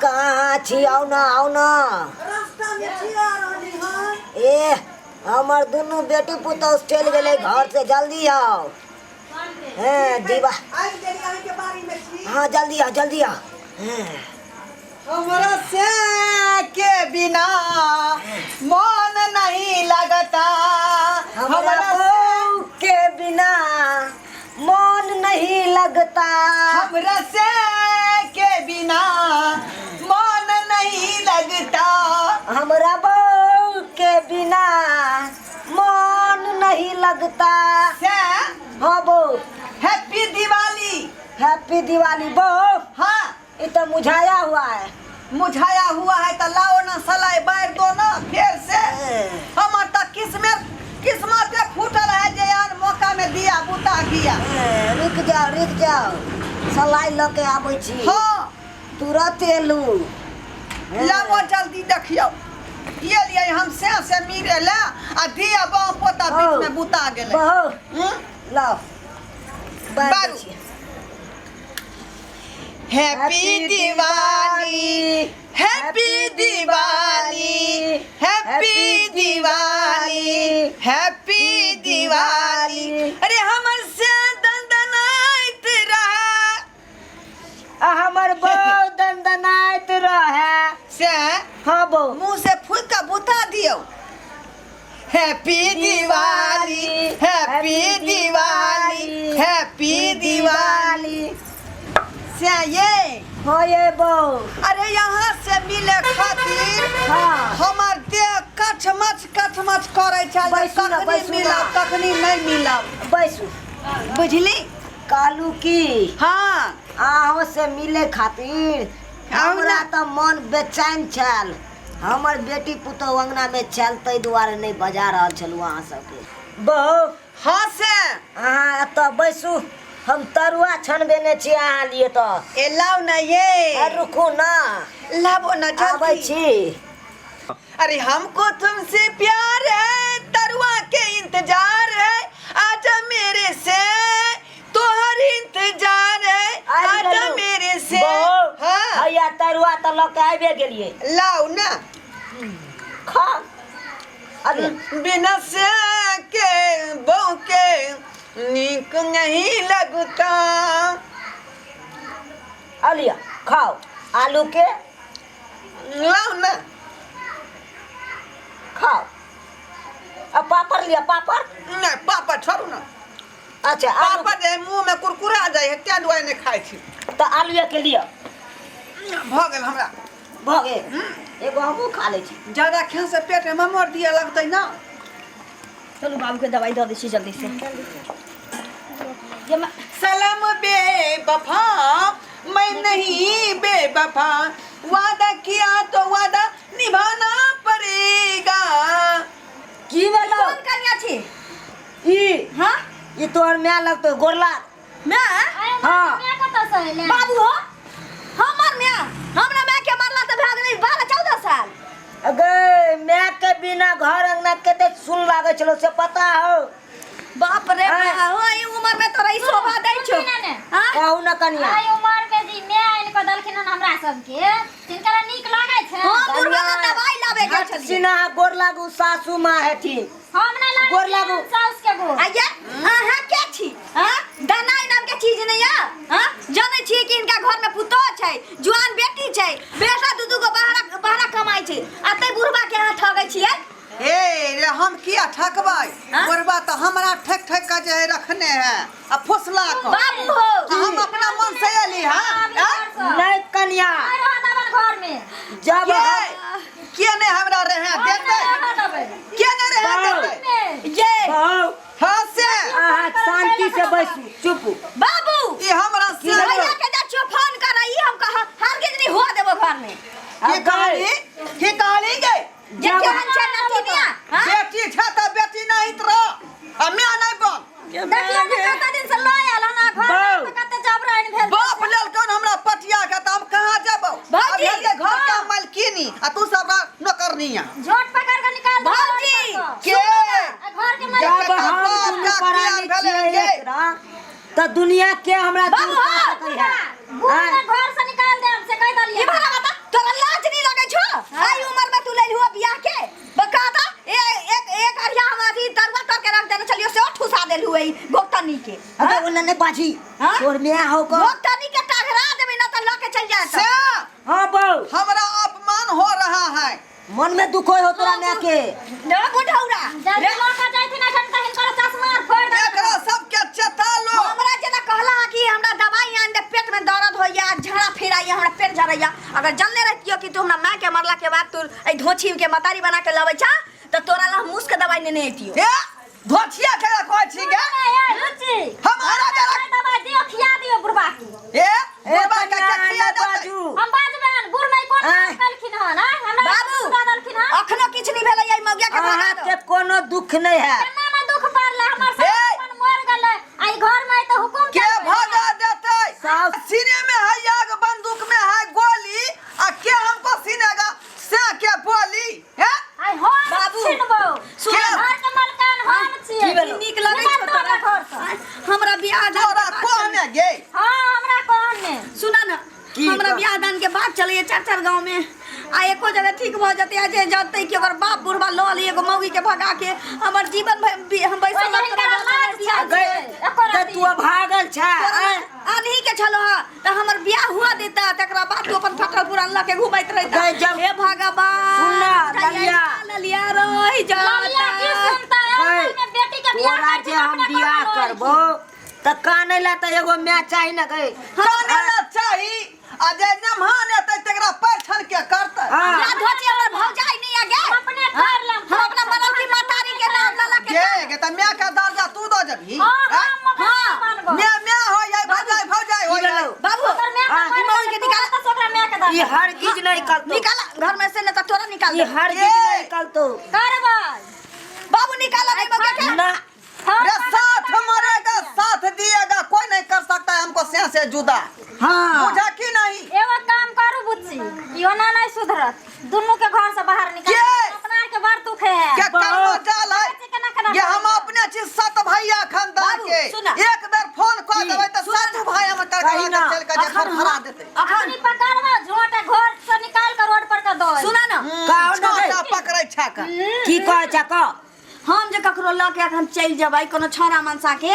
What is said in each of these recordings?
कहाँ छी? आउ ना, आउ ना। रास्ता में छी आ रहली हन। ए, हमर दुनू बेटी पुतोह चलि गेलै घर से, जल्दी आउ। हैं दीवा आबि गेली, अहाँके बाड़ी में छी। हाँ, जल्दी आओ, जल्दी आओ। हैं। हमरा से के बिना मन नहीं लगता। हमरा बहू के बिना मन नहीं लगता। हमरा से के बिना मन नहीं लगता। हमरा बहू के बिना मन नहीं लगता। से हाँ बहू। हैप्पी दिवाली। हैप्पी दिवाली बहू। हाँ। ये तो मुझाया हुआ है। मुझाया हुआ है तो लाओ ना सलाई बार दो ना फिर से। हमर तो किस्मत किस्मत फूटल है जे यार मौका में दिया बुता गया। ए, रुक जाओ, रुक जाओ, सलाई लऽ के आबै छी। हाँ। तुरंत एलू। लाओ जल्दी, देखियो ये लिए हम से से मिले ला आ दिया बाप पोता बीच में बुता गेलै। बहू। हम्म? लाओ। बार बारू। दै छी। Happy Diwali, happy Diwali, happy Diwali, happy Diwali. अरे हमर से दंदनाइत रहे। आ हमर बहू दंदनाइत रहे। से हाँ बहू। मुंह से फूक के बुता दियौ। Happy Diwali, happy Diwali, happy Diwali. से ये हाँ ये बहू। अरे यहाँ से मिले खातिर हाँ। हमर देह कचमच कचमच करे छै। बैसू ना, कखनी बैसू ना। मिलब, कखनी नहीं मिलब। बैसू। बुझली? कालू की हाँ। अहों से मिले खातिर आउ हमरा ना। तऽ मन बेचैन छल। हमर बेटी पुतोहु अंगना में छल, ताहि दुआरे नहि बजा रहल छलहुँ अहाँ सबके। बहू। हाँ से। अहाँ एतऽ बैसू, हम तरुआ छनबेने छी अहाँ लिए तऽ। ए लाउ ना ये। अरे रुकू ना। लाबो ना जल्दी। आबै छी। अरे हमको तुमसे प्यार है, तरुआ के इंतजार है, आजा मेरे से तोहर इंतजार है, आबि आजा गेलहुँ। मेरे से। बहू, हाँ। हैया तरुआ तऽ लऽ के आबिए गेलियै। लाउ ना। खा। अरे। बिना से के बहू के नीक नहीं लगता। अलिया खाओ आलू के। लाओ ना। खाओ। अब पापड़ लिया, पापड़। नहीं पापड़ छोड़ू ना। अच्छा आलू। पापड़ जे मुंह में कुरकुरा जाए है, तें दुआरे नहीं खाइ छी। तऽ आलूए के लिअ। भऽ गेल हमरा। भऽ गेल। एगो हमहूँ खा लै छी। ज्यादा खेल से पेट में ममोर दिए लगतै ना। चलू बाबू के दवाई दऽ दै छी जल्दी से। ये सलाम बेवफा, मैं नहीं बेवफा, वादा किया तो वादा निभाना पड़ेगा। की भेलौ? कोन कनिया छी? ई। हाँ? ई तोहर माय लगतौ गोरला। माय? हाँ। माय कतऽ से एलै? बाबू हो, हमर माय, हमरा माय के मरला तऽ भए गेलै 12-14 साल। अगे माय के बिना घर अंगना कते सुन लागै छलो से पता हो? बाप रे आँय। बा, हो ई उमर में तोरा ई शोभा दै छौ। सुनही ने ने। हाँ? कहू ना कनिया। एहि उमर में जे माय आनि कऽ देलखिन हन हमरा सबके, तिनकरा नीक लागै छै? हम बुढ़वा ला दवाई लाबे गेल झट छलियै। सिन्हा गोर लागू, सासू माँ हेथिन। हम नहि लागै गोर छी लागू। हम साउस के गोर। आइये, अहाँ के छी? हाँ? दनाई नाम के चीज नहीं है? हाँ? जानै छियै कि इनका घर में पुतोह छै, जुआन बेटी छै, बेटा दू दू गो बाहरा बाहरा कमाइ छै, आ तै बुढ़वा के अहाँ ठगै छियै? ए रे हम किया ठकबै? हाँ? बुढ़वा तऽ हमरा ठक ठक के जे है रखने है आ फुसला कऽ। बाबू हो। आ हम अपना मन से एली हाँ? आबी आँ? घरसँ। नहीं कनिया। नहि रहत अपन घर में। जब के? हम के नहीं हमरा रहे हम देतै? नहि रहऽ देबै। के नहीं रहे बाबू। देतै? ये। बहू। हाँ से। अहाँ शांति से बैसू, चुप। बाबू। ई हमरा से। भैया के जा छियो फोन कर, ई हम कह हरगिज नहीं हो देबो घर में। की कहली? की कहली गे? जे केहन छै नतुनिया, हाँ? बेटी छै तऽ बेटी नहीं रह आ माय नहीं बन। देखियौ ने कते दिन से लऽ आयल हन आ घर में तऽ कते जबरन भेल। बाप लेलकन हमरा पटिया के तऽ हम कहाँ जेबौ? भौजी! अब हेतै घर के मालकिनी आ तू सब नौकरनिया। झोट पकड़ के निकाल दे भौजी! घर पर के? से। आ घर के मालकिनी। जब हम बाप दुनू का प्राणी प्यार भेलै छियै गे। एकरा, तऽ दुनिया के हमरा दूर बाबू, कऽ सकै है? बुढ़ के घर से निकाल दे हम से कहि देलियै। ई भला बता। बाजी हाँ? तोर माय हो को भोग तनी के टघरा देबै ना त लऽ के चल जाए से हाँ बहू हमरा अपमान हो रहा है मन में दुख हो तोरा माय के रे बुढ़ौरा जल्दी लऽ के जाइथिन एखन तऽ हिनकर चश्मा आर फोड़ि देबै। एकरा सबके चेता लो हमरा जेना कहला हा कि हमरा दवाई आन दे पेट में दर्द होइया झड़ा फिराइया हमरा पेट झड़ैया अगर जानले रहतियो कि तू हमरा माय के मरला के बाद तू एहि धोछी के मतारी बना के लबै छा त तोरा ला हम मूस के दवाई नेने अइतियो ए धोछिया के कहै छी गे ए, ए, रुचि हमारा हमरा दवाई दियौ खिया दियौ बुढ़बा के ए ए बुढ़बा के कन्या के खिया नहि देतै बाजू हम बाजबैन बुढ़ में कोन आँय। काम केलखिन हन आँय? हमरा बाबू दऽ देलखिन हन अखनो किछु नहि भेलै एहि मौगिया के भगा अहाँके दो कोनो दुख नहि है केना ने दुख पड़लै हमर ए! सब अपन मर गेलै आ ई घर में तऽ हुकुम के चलबै। भगा देतै साउस सीने में है आग बंदूक में है गोली आ के हमको सीनेगा से के बोली हैं आइ हम बाबू, छिनबौ सुन। घर के मलकान हम छियै की भेलौ? नीक लगै निकाल छौ तोरा तोरा घर सँ। हमरा बियाह दान तोरा के बात कहने गे हाँ हमरा कहने सुना ना की हमरा कह- बियाह दान के बात चलैए चार चार गाँव में आ एको जगह ठीक भऽ जेतै आ जे जनतै कि ओकर बाप बुढ़बा लऽ ली एगो मौगी के भगा के हमर जीवन हम बैसल ओहि रहब हिनकर तोरा लाज बियाह छै। गै एको तऽ रत्ती। तू भागल छै आँय? अनही के छलो हा तऽ हमर बियाह हुआ देता तकरा बाद तू अपन फटल पुरान लऽ के घुमैत रहिता गै जब- हे भगवान सुन ना, ललिया। ललिया रहि ललिया की जाता सुनता है गै, में बेटी के बियाह तोरा करथिन जे हम अपने बियाह घर में करबो तऽ कानै ला तऽ एगो माय चाही ने गै काने ला चाही आ जे नमहान एतै तकरा पैर छन के करतै हाँ या धोती हमर भौजाई नहीं आ गे हम अपने कर लेम। हम अपना मरल की महतारी के नाम लला के गे गे त माय के दर्जा तू दऽ जबही हाँ, हैं? हम ओकरा हाँ, माय मानबो। माय माय हो जाय भौजाई भौजाई हो की जाय भेलौ? बाबू ओकर माय के हाँ, मर ई मौगी के गेलै, निकाल। तू ओकरा माय के ई दर्जा। हरगिज नहीं करतो निकाल घर में से नहीं तो तोरा निकाल ई दे हरगिज ए! नहीं करतो करबै। बाबू निकाल नहीं मौगी के ना हम रे साथ मरेगा साथ दिएगा कोई नहीं कर सकता है हमको से से जुदा हाँ बुझा कि नहीं एगो काम करू बुच्ची इहो ना नहीं सुधरत दुनू के घर से बाहर निकाल के? अपना आर के बड़ दुख है के कर्म जाल है केना केना ये हम अपने छी सत भैया खानदान बाबू, के सुना। एक बेर फोन कर की? देबै त सातु भाई हम कही टकरा ना। के चल के जे अखन फरफरा देतै अखनी पकड़बो झोंट घर से निकाल के रोड पर के दो सुना ना कहो ना गै। छोटा पकड़ै छा का की कहै छ कह हम जे ककरो लऽ के अखन चलि जेबै कोनो छौड़ा मनसा के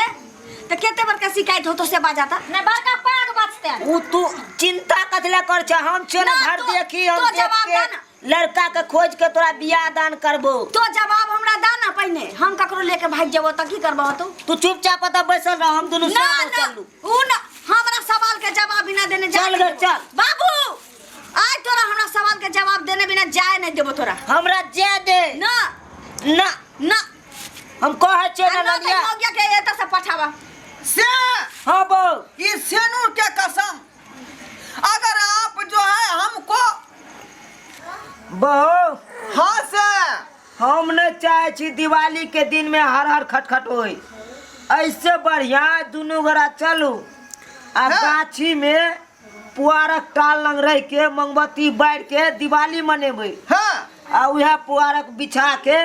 तऽ कते बड़का शिकायत होतो से बाजाता ने बड़का पाग बचते उ तू चिंता कथला कर छ हम छियो ना ना, घर तो- देखी हम तो देख जवाब के दा ना। लड़का के खोज के तोरा बियाह दान करबो तो जवाब हमरा दा ना पहिने हम ककरो लेके भागि जेबो तऽ की करबहो तू तू चुपचाप ओतऽ बैसल रह हम दुनू ना साथ ना चलू उ ना हमरा सवाल के जवाब बिना देने जाए चल नहीं गे, देबो। चल। बाबू आज तोरा हमरा सवाल के जवाब देने बिना जाए नहीं देबो तोरा हमरा जे दे ना ना ना हम कहै छियै आ ना ना तऽ ललिया मौगिया के एतऽ से पठाबा से हाँ बौ ई सेनू के कसम अगर आप जो है हमको बहू हाँ से हम नहीं चाहे छी दिवाली के दिन में हर हर खटखट होई ऐसे बढ़िया दुनू गोरा चलू आ हाँ। गाछी में पुआरक टाल लंग रह के मोमबत्ती बारि के दिवाली मनेबै हाँ आ उएह पुआरक बिछा के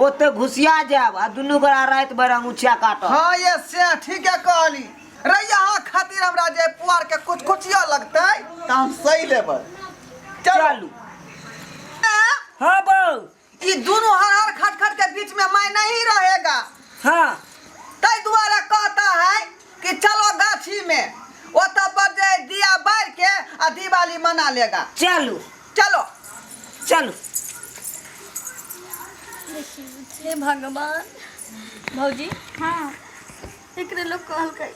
ओते घुसिया जायब आ दुनू गोरा राति भरि अंगूठिया काटब हाँ ये से ठीक है कहली रैया हाँ खातिर हमरा जे पुआर के कुछ कुचिया लगतै तऽ हम सही लेबै चलू चलू हाँ बहू ई दोनों हर हर खट खट के बीच में मैं नहीं रहेगा हाँ ताहि दुआरे कहता है कि चलो गाछी में ओतऽ पर जे दिया बारि के आ दिवाली मना लेगा चलू चलो चलू हे भगवान भौजी हाँ एकरे लोग कहलकै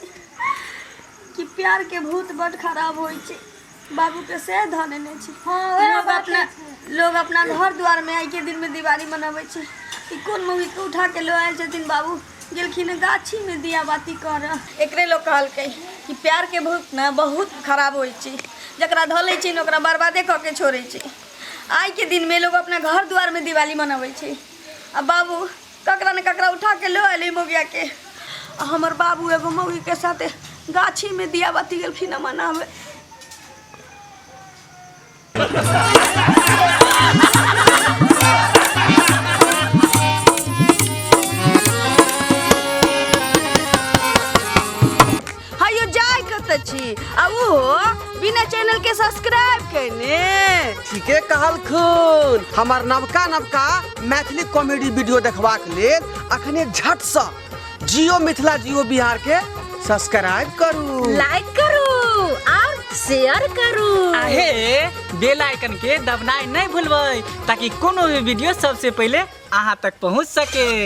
कि प्यार के भूत बड खराब होइ छै बाबू के से धऽ नेने छै हाँ, वएह लोग बात अपना लोग अपना घर द्वार में आइ के दिन में दिवाली मनबै छै ई कोन मौगी के उठा के लऽ आयल छथिन बाबू गेलखिन गाछी में दिया बाती कर एकरे लोग कहलकै कि प्यार के भूत ने बहुत खराब होइ छै जकरा धऽ लै छै ने ओकरा बर्बादे कऽ के छोड़ै छै आइ के दिन में लोग अपना घर द्वार में दिवाली मनबै छै आ बाबू ककरा ने ककरा उठा के लऽ एलै मौगिया के आ हमर बाबू एगो मौगी के साथे गाछी में दिया बाती गेलखिन हँ मनावे हयो जाय कतऽ छी आ ओहो बिना चैनल के सब्सक्राइब केने ठीके कहलखुन हमर नवका नवका मैथिली कॉमेडी वीडियो देखबाक लेल अखने झटसँ जियो मिथिला जियो बिहार के सब्सक्राइब करू, लाइक करू और शेयर करू। आहे बेल आइकन के दबनाइ नहीं भूलबै ताकि कोनो भी वीडियो सबसे पहले अहाँ तक पहुँच सके।